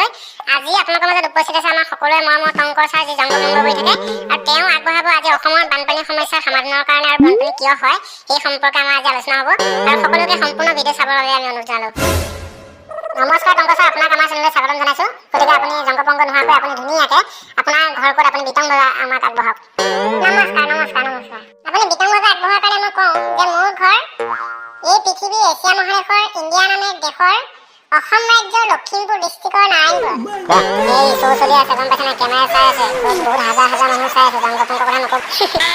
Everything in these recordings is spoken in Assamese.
চেনেললৈ। আজি আপোনালোকৰ মাজত উপস্থিত আছে আমাৰ সকলোৰে মৰমৰ টংকৰ ছাৰ, যি জংগ মংগ কৰি থাকে আৰু তেওঁ আগবঢ়াব আজি অসমৰ বানপানী সমস্যাৰ সমাধানৰ কাৰণে আৰু বানপানী কিয় হয়, সেই সম্পৰ্কে আমাৰ আজি আলোচনা হ'ব আৰু সকলোকে সম্পূৰ্ণ ভিডিঅ' চাবৰ বাবে আমি অনুৰোধ জনালোঁ। নমস্কাৰ টংকৰ ছাৰ, আপোনাক আমাৰ চেনেললৈ স্বাগতম জনাইছোঁ। গতিকে আপুনি জংগ পংগ নোহোৱাকৈ আপুনি ধুনীয়াকৈ আপোনাৰ ঘৰ ক'ত, আপুনি বিতংভাৱে আমাক আগবঢ়াওক। নমস্কাৰ, নমস্কাৰ, নমস্কাৰ। আপুনি বিতংভাৱে আগবঢ়োৱাৰ কাৰণে মই কওঁ যে মোৰ ঘৰ এই পৃথিৱীৰ এছিয়া মহাদেশৰ ইণ্ডিয়া নামে দেশৰ অসম ৰাজ্যৰ লখিমপুৰ ডিষ্ট্ৰিক্টৰ নাৰায়ণপুৰত। এই শ্ব' চলি আছে, গম পাইছে নাই? কেমেৰা চাই আছে, বহুত বহুত হাজাৰ হাজাৰ মানুহ চাই আছে। জংগ পংগ কথা নকওঁ।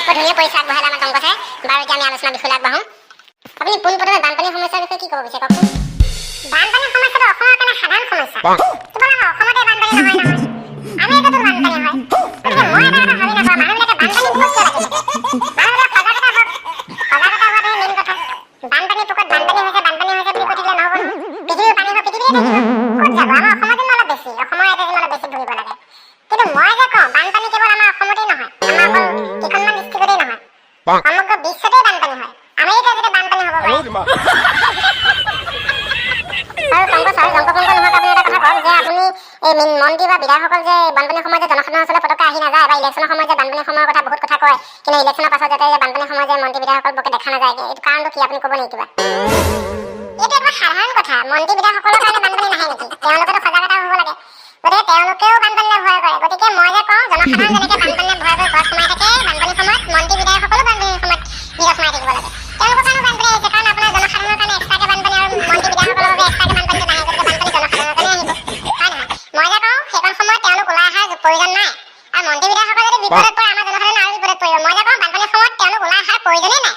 বৰ ধুনীয়া পৰিচয় আগবঢ়ালে আমাৰ টংক ছাৰে। বাৰু, এতিয়া আমি আলোচনা বিষয়লৈ আগবাঢ়ো। আপুনি পোনপ্ৰথমে বানপানীৰ সমস্যাৰ বিষয়ে কি ক'ব বিচাৰে, কওকচোন। বানপানীৰ সমস্যাটো অসমৰ কাৰণে সাধাৰণ সমস্যা। কেৱল আমাৰ অসমতে বানপানী নহয় নহয়, আমেৰিকাতো বানপানী হয়। গতিকে মই এটা কথা ভাবি নাপাওঁ, মানুহবিলাকে বানপানী পোকত কিয় লাগি থাকে? মানুহবিলাক সজাগতা হওক। সজাগতা হোৱাটোহে মেইন কথা। বানপানী পোকত বানপানী হৈছে, বানপানী হৈছে বুলি কৈ থাকিলে নহ'ব নহয়। পৃথিৱীৰ পানী হ'ব, পৃথিৱীতে থাকিব, ক'ত যাব? আমাৰ অসমত যেনিবা অলপ বেছি, অসমৰ ইয়াতে যেনিবা অলপ বেছি ভুগিব লাগে। কিন্তু মই যে কওঁ, বানপানী কেৱল আমাৰ অসমতেই নহয়, আমাৰ অকল কেইখনমান ডিষ্ট্ৰিক্টতেই নহয়, সমগ্ৰ বিশ্বতেই বানপানী হয়। আমেৰিকাত যেতিয়া বানপানী হ'ব পাৰে। আৰু টংক ছাৰ, জংক পংক নোহোৱাকৈ আপুনি এটা কথা কওক যে আপুনি এই মন্ত্ৰী বা বিধায়কসকল যে বানপানীৰ সময়ত যে জনসাধাৰণৰ ওচৰলৈ পটককৈ আহি নাযায় বা ইলেকশ্যনৰ সময়ত যে বানপানীৰ সময়ৰ কথা বহুত কথা কয়, কিন্তু ইলেকশ্যনৰ পাছত যাতে বানপানীৰ সময়ত যে মন্ত্ৰী বিধায়কসকল বৰকৈ দেখা নাযায়, এইটো কাৰণটো কি, আপুনি ক'ব নেকি কিবা? এইটো একেবাৰে সাধাৰণ কথা। মন্ত্ৰী বিধায়কসকলৰ কাৰণে বানপানী নাহে নেকি? তেওঁলোকেতো সজাগতা হ'ব লাগে। গতিকে তেওঁলোকেও বানপানীলৈ ভয় কৰে। গতিকে মই যে কওঁ, জনসাধাৰণ যেনেকে বানপানীলৈ ভয় কৰি ঘৰত সোমাই থাকে বানপানীৰ সময়ত, মন্ত্ৰী বিধায়কসকলো বানপানীৰ সময়ত ভিতৰত সোমাই থাকিব লাগে। তেওঁলোকৰ কাৰণেও বানপানী আহিছে। কাৰণ আপোনাৰ জনসাধাৰণৰ কাৰণে এক্সট্ৰাকে বানপানী আৰু মন্ত্ৰী বিধায়কসকলৰ বাবে এক্সট্ৰাকে বানপানীটো নাহে। গতিকে বানপানী জনসাধাৰণৰ কাৰণে আহিব, হয় নহয়? মই যে কওঁ, সেইকণ সময়ত তেওঁলোক ওলাই অহাৰ প্ৰয়োজন নাই। আৰু মন্ত্ৰী বিধায়কসকল যদি বিপদত পৰে, আমাৰ জনসাধাৰণ আৰু বিপদত পৰিব। মই যে কওঁ, বানপানীৰ সময়ত তেওঁলোক ওলাই অহাৰ প্ৰয়োজনেই নাই।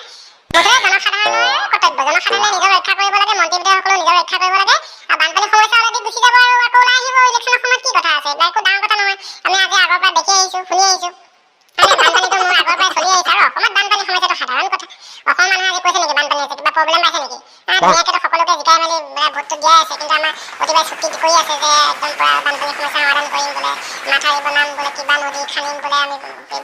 মুঠতে জনসাধাৰণৰে কৰ্তব্য, জনসাধাৰণে নিজৰ ৰক্ষা কৰিব লাগে, মন্ত্ৰী বিধায়কসকলেও নিজৰ ৰক্ষা কৰিব লাগে আৰু বানপানী সমস্যা অলৰেডি গুচি যাব আৰু আকৌ ওলাই আহিব ইলেকশ্যনৰ সময়ত। কি কথা আছে? এইবিলাক একো ডাঙৰ কথা নহয়। আমি আজি আগৰ পৰা দেখি আহিছো, শুনি আহিছো। মানে বানপানীটো মোৰ আগৰ পৰাই চলি আহিছে আৰু অসমত বানপানী সমস্যাটো সাধাৰণ কথা। অসমৰ মানুহে আজি কৈছে নেকি বানপানী হৈছে, কিবা প্ৰব্লেম পাইছে নেকি? ধুনীয়াকেতো সকলোকে জিকাই মেলি মানে ভোটটো দিয়াই আছে। কিন্তু আমাৰ প্ৰতিবাৰে চুক্তি কৰি আছে যে একদম পুৰা বানপানী সমস্যা সমাধান কৰিম বোলে, মাথাউৰি বনাম বোলে, কিবা নদী খান্দিম বোলে। আমি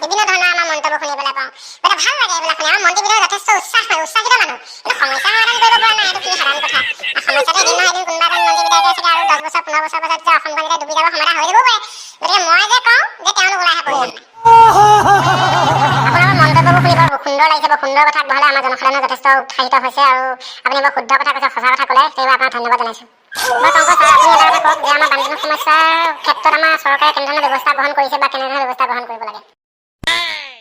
বিভিন্ন ধৰণৰ আমাৰ মন্তব্য শুনিবলৈ পাওঁ। গতিকে ভাল লাগে এইবিলাক শুনি। আমাৰ মন্ত্ৰী বিধায়ক যথেষ্ট উৎসাহ হয়, উৎসাহিত মানুহ, কিন্তু সমস্যা সমাধান কৰিব পৰা নাই, এইটো কি সাধাৰণ কথা? আৰু সমস্যাটো এদিন নহয় এদিন কোনোবা এজন মন্ত্ৰী বিধায়কে চাগে আৰু 10 বছৰ 15 বছৰ পাছত যে অসমখন যেতিয়া ডুবি যাব, সমাধান হৈ যাবও পাৰে। গতিকে মই যে কওঁ যে তেওঁলোক ওলাই অহা প্ৰয়োজন নাই। আপোনালোকৰ মন্তব্যবোৰ শুনি বৰ সুন্দৰ লাগিছে। বৰ সুন্দৰ কথা আগবঢ়ালে। আমাৰ জনসাধাৰণে যথেষ্ট উৎসাহিত হৈছে আৰু আপুনি বৰ শুদ্ধ কথা কৈছে, সঁচা কথা ক'লে। সেইবাবে আপোনাক ধন্যবাদ জনাইছোঁ। বাৰু টংক ছাৰ, আপুনি এটা কথা কওক যে আমাৰ বানপানী সমস্যাৰ ক্ষেত্ৰত আমাৰ চৰকাৰে কেনেধৰণৰ ব্যৱস্থা গ্ৰহণ কৰিছে বা কেনেধৰণৰ ব্যৱস্থা গ্ৰহণ কৰিব লাগে?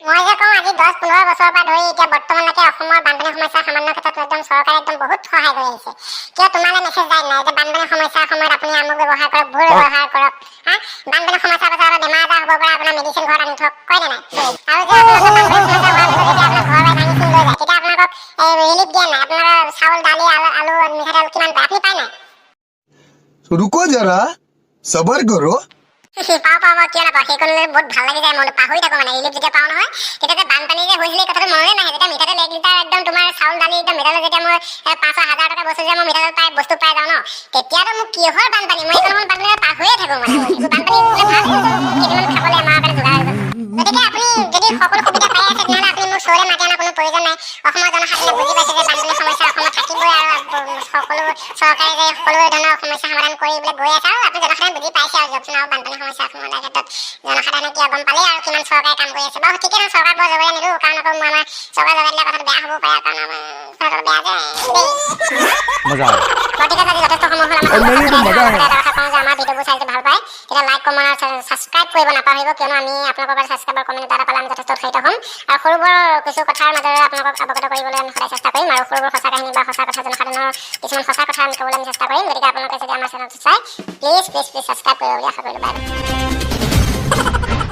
মই যে কওঁ, আজি 10-15 বছৰৰ পৰা ধৰি এতিয়া বৰ্তমানলৈকে অসমৰ বানপানী সমস্যাৰ সমাধানৰ ক্ষেত্ৰত একদম চৰকাৰে একদম বহুত সহায় কৰি আহিছে। কিয়, তোমালৈ মেছেজ যায় নাই যে বানপানী সমস্যাৰ সময়ত আপুনি আমুক ব্যৱহাৰ কৰক, ভুল ব্যৱহাৰ কৰক, হা, বানপানী সমস্যাৰ পাছত আপোনাৰ বেমাৰ আজাৰ হ'ব পৰা আপোনাৰ মেডিচিন ঘৰত আনি থওক, কয় নে নাই? আৰু যে আপোনালোকৰ বানপানী সমস্যা হোৱাৰ পিছত যেতিয়া আপোনাৰ ঘৰ বাৰী ভাঙি চিঙি লৈ যায়, তেতিয়া আপোনালোকক এই ৰিলিফ দিয়া নাই? আপোনালোকৰ চাউল, দালি, আলু, মিঠাতেল কিমান পায়? আপুনি পায় নাই? तो रुको जरा, सबर करो। পাওঁ, পাওঁ, মই কিয় নাপাওঁ? সেইকণলৈ বহুত ভাল লাগি যায় মনটো, পাহৰি থাকো। মানে ৰিলিফ যেতিয়া পাওঁ নহয়, তেতিয়া যে বানপানী যে হৈছিলে, এই কথাটো মনলৈ নাহে। যেতিয়া মিঠাতেল 1 লিটাৰ একদম তোমাৰ চাউল, দালি, একদম মিঠাতেল যেতিয়া মই 500 হাজাৰ টকা বস্তু যেতিয়া মই মিঠাতেল পাই বস্তু পাই যাওঁ ন, তেতিয়াতো মোক কিহৰ বানপানী? মই এইকণ সময়ত বানপানী পাহৰিয়ে থাকো। মানে বানপানী বোলে ভাল হৈ গ'ল, কেইদিনমান খাবলৈ আমাৰ কাৰণে যোগাৰ হৈ গ'ল। গতিকে আপুনি যদি সকলো সুবিধা পাই আছে, তেনেহ'লে আপুনি মোক শ্ব'লৈ মাতি অনাৰ কোনো প্ৰয়োজন নাই। অসমৰ জনসাধাৰণে বুজি পাইছে যে বানপানী সমস্যা অসমত থাকিবই আৰু সকলো চৰকাৰে যে সকলো ধৰণৰ সমস্যা সমাধান কৰিবলৈ গৈ আছে আৰু আপুনি জনসাধাৰণে বুজি পাইছে। আৰু দিয়কচোন, আৰু বানপানী সমস্যা সমাধানৰ ক্ষেত্ৰত জনসাধাৰণে কিয় গম পালেই আৰু কিমান চৰকাৰে কাম কৰি আছে। বাৰু ঠিকে নহয়, চৰকাৰক বৰ জবৰাই নিদিওঁ, কাৰণ আকৌ মই আমাৰ চৰকাৰ জবাই দিলে কথাটো বেয়া হ'ব পাৰে, কাৰণ আমাৰ কথাটো বেয়া যে দেই। मजा आया। বাৰু ঠিক আছে, আজি যথেষ্ট সময় হ'ল আমাৰ। और नहीं तो मजा आया। এটা কথা কওঁ যে আমাৰ ভিডিঅ'বোৰ চাই যদি ভাল পায়, তেতিয়া লাইক, কমেণ্ট আৰু ছাবস্ক্ৰাইব কৰিব নাপাহৰিব। কিয়নো আমি আপোনালোকৰ পৰা ছাবস্ক্ৰাইবৰ কমেণ্ট এটা পালে আমি যথেষ্ট উৎসাহিত হ'ম আৰু সৰু বৰ কিছু কথাৰ মাজেৰে আপোনালোকক অৱগত কৰিবলৈ আমি সদায় চেষ্টা কৰিম আৰু সৰু বৰ সঁচা কাহিনী বা সঁচা কথা, জনসাধাৰণৰ কিছুমান সঁচা কথা আমি ক'বলৈ আমি চেষ্টা কৰিম। গতিকে আপোনালোকে যদি আমাৰ চেনেলটো চাই, প্লিজ প্লিজ প্লিজ ছাবস্ক্ৰাইব কৰিব বুলি আশা কৰিলোঁ। Bye bye.